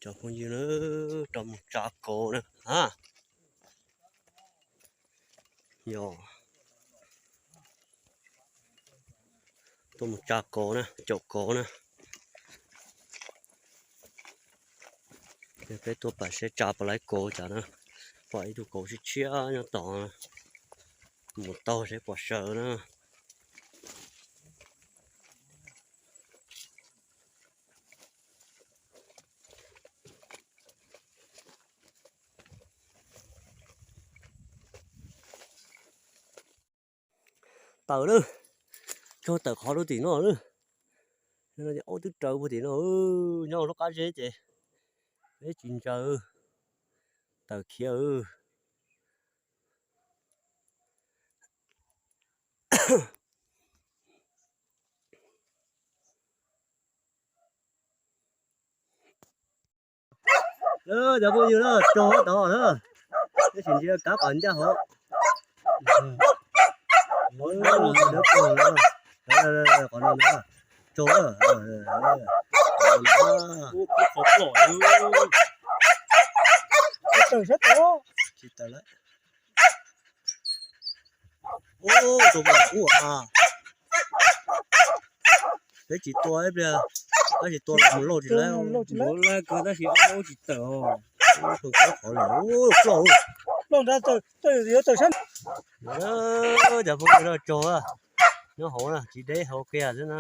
Cov phooj ywg na, rov mus tsa kauv na. A, yog, tuaj mus tsa kauv na, caum kauv na. Peb tuaj pam seb tsa puas laib kauv cas na. Pom ib tug kauv tshiab tshiab nyob tod, mus taug seb puas sawv na. Tawm lawm, tsaug tawm qhov rau tim no lawm. Aub twb raws puag tim no, nyob lub qab zeb ces peb tsis ntsaws, tawm khiav. Cov phooj ywg na, tsaug tod na, tab sis ntsia kab pas ncaj hov. Qhov no, tsaug. Tsis tawm lawm. Ub, tus mas ub a. Peb tsis tua ib pliag, tab sis tua los mus lauj tsis laib, mus lauj kawg tab sis ob ub tsis tawm os. Ploj, ploj, yuav tawm sab. Cov phooj ywg na, tsaug, nyob hauv na, tsis deb hauv kiag xwb na.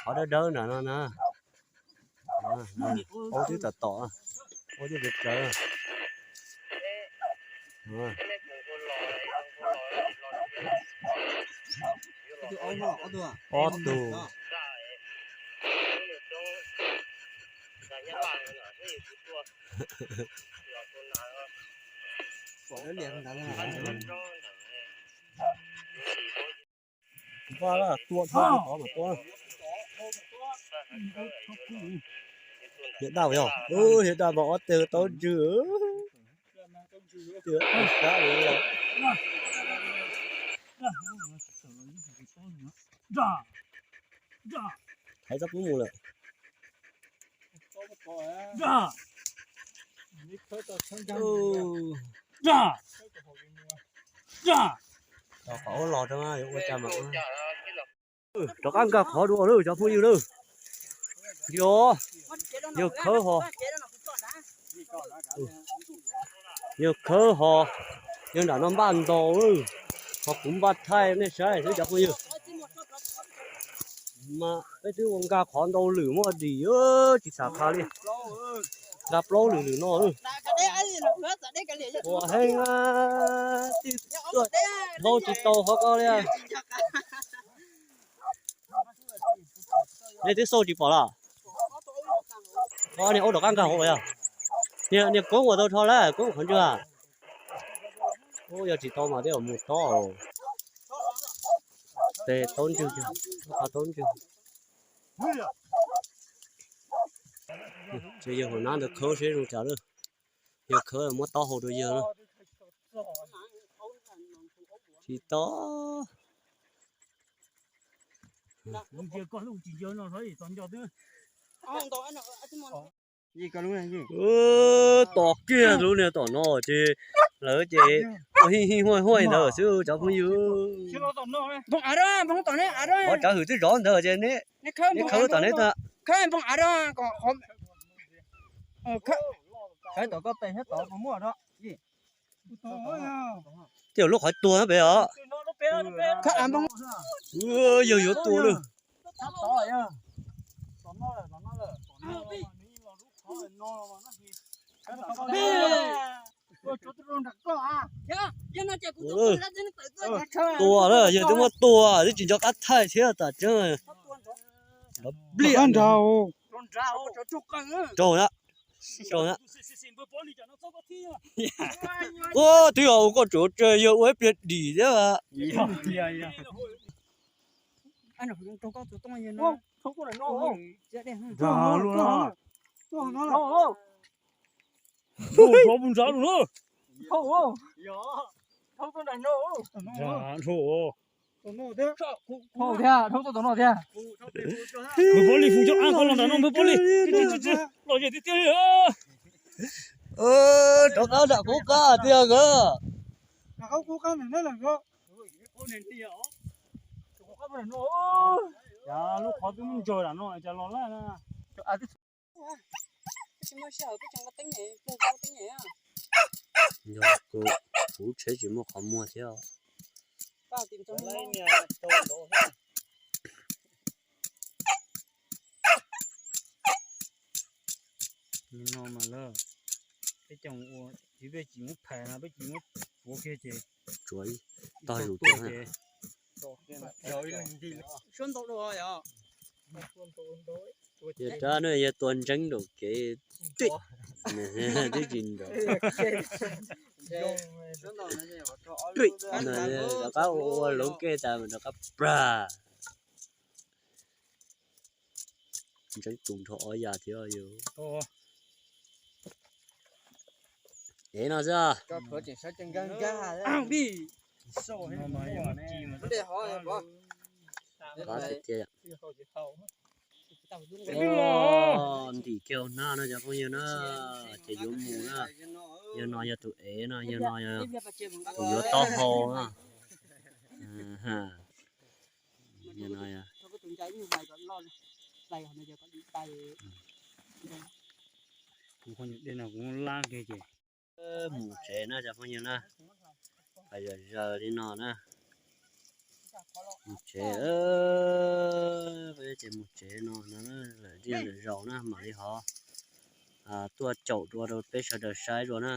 Qhov dawb dawb nram no na. Aub twb tom tom, aub twb rawv rawv. Ob tug. Vaj tua tod mas tua. Hiav daj yog, hiav daj mas ob teg taub ntswg. Sab li lawm. Thaiv txoj kub mus lawm. Qhov ub los rau yuav ua cas mas. Rov qab nkag qhov dua lawm cov phooj ywg lawm. Yog, yawg khawb ho, yawg khawb ho, yawg nram no npaj ntau lawm, ho kuv npaj thaij nej saib xwb cov phooj ywg. Mas peb twb ua nkag qhov ntau lwm muaj dim tsis xam qha li. Nkag plaub lwm lwm no. Ua heev, tuaj dhau tsis tau qhov ko li. Nej twb xauj tsis pom los? Niag aub rov qab nkag hauv yog. Niag koob ua tau rho lawm, koob qhov ntswg. Ub, yog tsis tau mas twb mus tob. Tes taub ntswg, qhov taub ntswg. Ces yawg hauv nab ntawd khawb seb zoo cas lawm. Yawg khawb muab taub hau rau yawg na. Tsis tau. Tom kiag lub niag tom no ces lawv ces ua hij hij huaj huaj ntawd xwb cov phooj ywg. Qhov tsav hwm twb zov ntawd ces neb khawb tom neb. Tej zaum lub qhov tuag pem os. Yawg yuav tuag lawm. Tuag lawm, yawg twb muab tuag twb tsis nco qab thaij thiab tas tseeb. Nrov nplij nrag. Raug na, raug na. Ua twb yog ua koj tsuav tseg yawg ua ib pliag dim thiab. Thiab, dhau tuaj tom no thiab. Npawg Pov Lis, fum cov av ko los nram no, npawg Pov Lis. Lom zem tiag tiag li. Rov qab nram qub qab tiag nkawd. Lub qhov twb muab ntsaws lam no cas los lawm na. Yog kuv tsheb tsis muaj qhov muag thiab. No mas lawm, peb cov ua, peb tsis muab phais no, peb tsis muab tsuav kiag ces tsuav tog zus tuaj ces suab ntau dua yom. Yog rab no yog tua ntseeb nraum kev, twb tsis nraum. Rov qab ua lub kej tas rov qab plag. Ntseeb tus nrho ob yam thiab yus. Ev no xwb. Qab tiag tiag. Ntim kiag hauv hnab no cov phooj ywg na, ces yuav mus na. Yawg no yog tus ev no, yawg no yog tus yuav taub hau na. Yawg no yog. Kuv lab kiag ces mus tsev na cov phooj ywg na. Pais zom zaws li no na. Mus tsev, peb ces mus tsev no no, lawm dij lawm zaus na mam li ho tuaj caum dua rau peb sawv daws saib dua na.